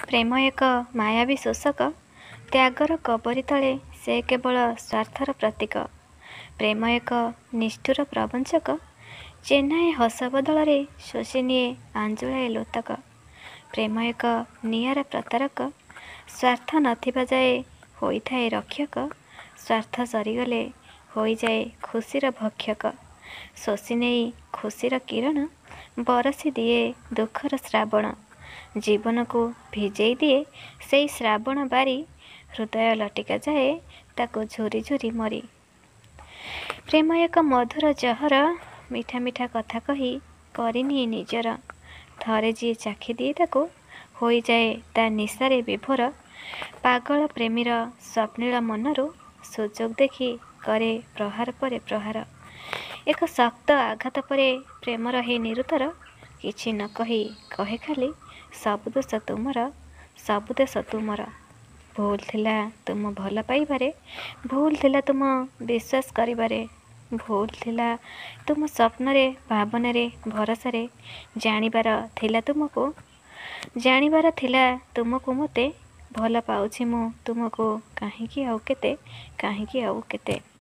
ପ୍ରେମ ଏକ ମାୟାବୀ ଶୋଷକ, ତ୍ୟାଗର କବରୀ ତଳେ ସେ କେବଳ ସ୍ୱାର୍ଥର ପ୍ରତୀକ। ପ୍ରେମ ଏକ ନିଷ୍ଠୁର ପ୍ରବଞ୍ଚକ, ଚେନାଏ ହସ ବଦଳରେ ଶୋଷିନିଏ ଆଞ୍ଜୁଳାଏ ଲୋତକ। ପ୍ରେମ ଏକ ନିଆରା ପ୍ରତାରକ, ସ୍ୱାର୍ଥ ନଥିବା ଯାଏ ହୋଇଥାଏ ରକ୍ଷକ, ସ୍ୱାର୍ଥ ସରିଗଲେ ହୋଇଯାଏ ଖୁସିର ଭକ୍ଷକ। ଶୋଷିନେଇ ଖୁସିର କିରଣ, ବରଷି ଦିଏ ଦୁଃଖର ଶ୍ରାବଣ। ଜୀବନକୁ ଭିଜେଇ ଦିଏ ସେଇ ଶ୍ରାବଣ ବାରି, ହୃଦୟ ଲଟିକା ଯାଏ ତାକୁ ଝୁରି ଝୁରି ମରି। ପ୍ରେମ ଏକ ମଧୁର ଜହର, ମିଠା ମିଠା କଥା କହି କରିନିଏ ନିଜର। ଥରେ ଯିଏ ଚାଖିଦିଏ ତାକୁ, ହୋଇଯାଏ ତା ନିଶାରେ ବିଭୋର। ପାଗଳ ପ୍ରେମୀର ସ୍ୱପ୍ନିଳ ମନରୁ ସୁଯୋଗ ଦେଖି କରେ ପ୍ରହାର ପରେ ପ୍ରହାର। ଏକ ଶକ୍ତ ଆଘାତ ପରେ ପ୍ରେମ ରହେ ନିରୁତ୍ତର, କିଛି ନ କହି କହେ ଖାଲି, ସବୁ ଦୋଷ ତୁମର, ସବୁ ଦୋଷ ତୁମର। ଭୁଲ ଥିଲା ତୁମ ଭଲ ପାଇବାରେ, ଭୁଲ ଥିଲା ତୁମ ବିଶ୍ୱାସ କରିବାରେ, ଭୁଲ ଥିଲା ତୁମ ସ୍ୱପ୍ନରେ, ଭାବନାରେ, ଭରସାରେ। ଜାଣିବାର ଥିଲା ତୁମକୁ, ଜାଣିବାର ଥିଲା ତୁମକୁ ମୋତେ, ଭଲ ପାଉଛି ମୁଁ ତୁମକୁ କାହିଁକି ଆଉ କେତେ, କାହିଁକି ଆଉ କେତେ।